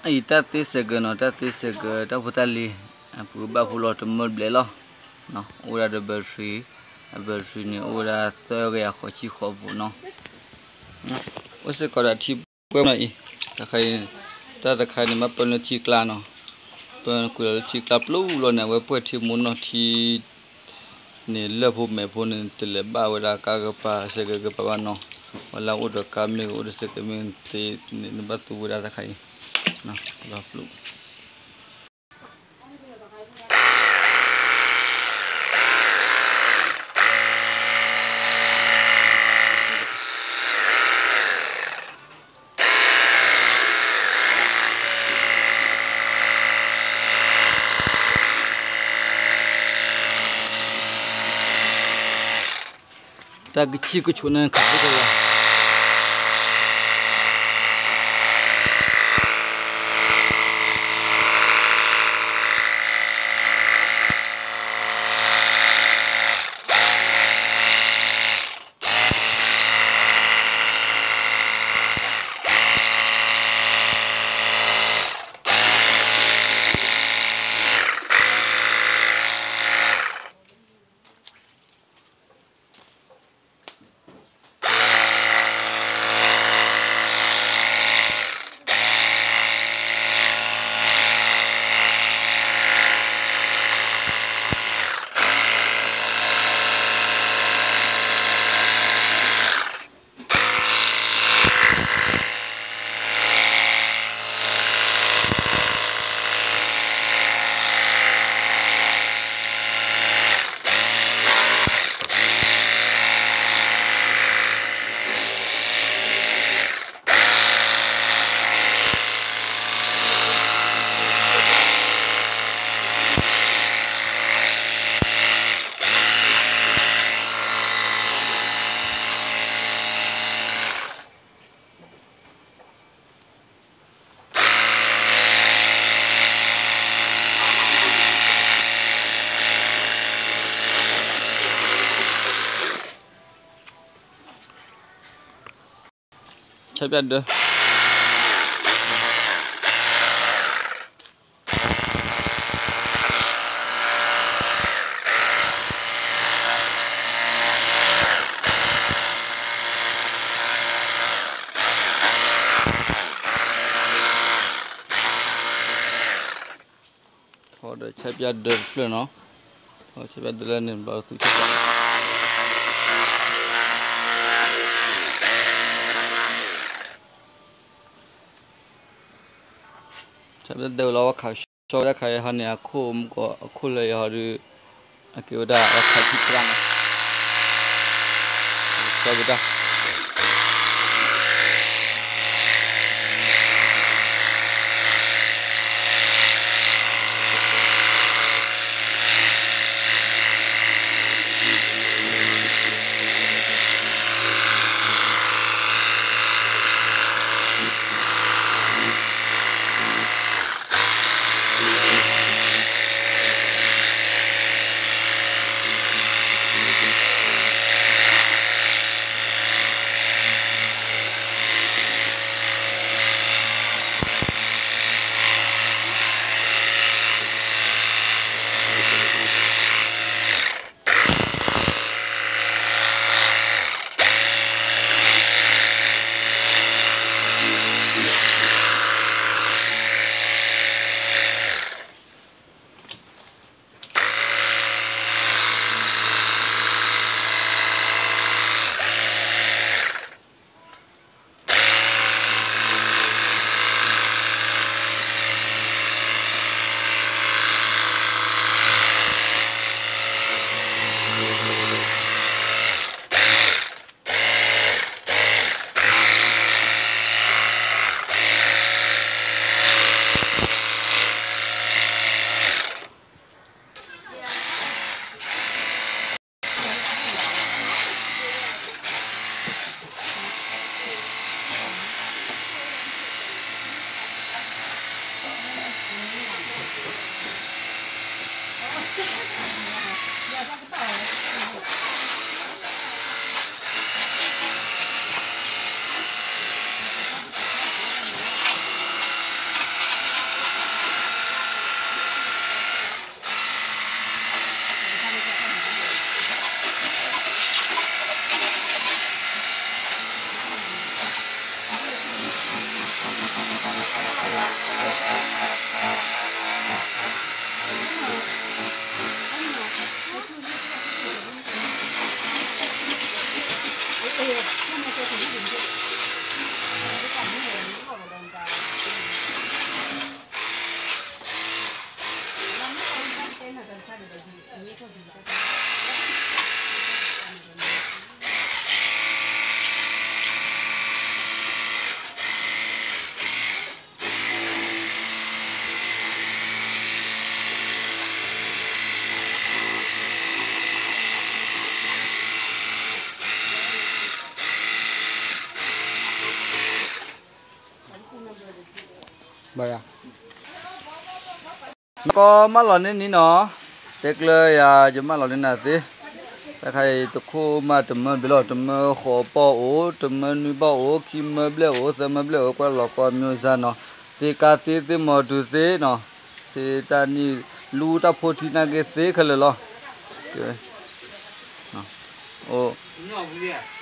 အံၤတၢ်သ့စဲးကၢးနီၤ, တၢ်သ့စဲးကၢး တၢ်ဖိတၢ်လံၤ အပှ့ၤဘၣ်ဖိလီၤတမၢဘျဲးလီၤ. အိၣ်ဝဲဒၣ်ဒီး battery, အ battery န့ၣ် အိၣ်ဝဲဒၣ်သၢကယၤဃိးဆံဃိးဖိနီၤ. အိၣ်စ့ၢ်ကီးဒီးထံပှဲၤနီၤအံၤ, တခါအံၤ, တၢ်တခါအံၤန့ၣ် ဘၣ်ပၢလၢထံကျါနီၤ, ပၢကွံာ်လီၤလၢထံကျါပျူၤလီၤန့ၣ် အဝဲပှဲၤထံမိၢ်နီၢ်ထံ န့ၣ် လၢၢ်ဖိမဲာ်ဖိန့ၣ် တလဲၤဘၣ်ဝဲဒၣ်ကါကပၤ စဲးကၢးကပၤဘၣ်နီၤ, ဝဲလၢအိၣ်ဒီးကါမ့ၢ်ဂ့ၤ အိၣ်ဒီးစဲးကၢးမ့ၢ်ဂ့ၤသ့န့ၣ် နဘၣ်သူဝဲဒၣ်တခါအံၤ, လီၤပျူၤ တၢ်ကဆံၣ်ကဆူးန့ၣ် ခးသ့ကလီၤ. ဆၢပၠၣ်ဒၢ ထီၣ်ဒီးဆၢပၠၣ်ဒၢတဖျၢၣ်နီၤ, ထီၣ်ဆၢပၠၣ်ဒၢလၢန့ၣ်ဘျီသူဆၢပၠၣ် ဆၢပၠၣ်ဒၢဝဲလီၤဝဲခးဆှီဝဲဒၣ်ခါအံၤဟီန့ၣ် အခိၣ်မူကီး အခိၣ်လၢယဟီဒုး အကဲဝဲဒၣ်အဝဲခးထံကျါနီၤ, ဆှီဝဲဒၣ် ဆၢပၠၣ်ဒၢ ကီမၢလီၤန့ၢ်နံၤနီၤ, တဲကျၢၤယၤ ယမၢလီၤန့ၢ်နၤသ့, တၢ်ခါအံၤတခိၣ်မးတမၢဘ့ၣ်လီၤ, တမၢဃိးပီၣ်အိၣ်, တမၢနွံပီၣ်အိၣ်, ခံမၢဘျဲၣ်အိၣ်, သၢမၢဘျဲၣ်အိၣ်, ကွၢ်လီၤကီမံၤစၢ်နီၤ, သ့ကါသ့ သ့မီၤတူၤသ့နီၤ, သ့တၢ်နံၣ်လူတၢ်ဖိထံနာ်က့သ့ခဲလၢာ်လီၤ, အိၣ်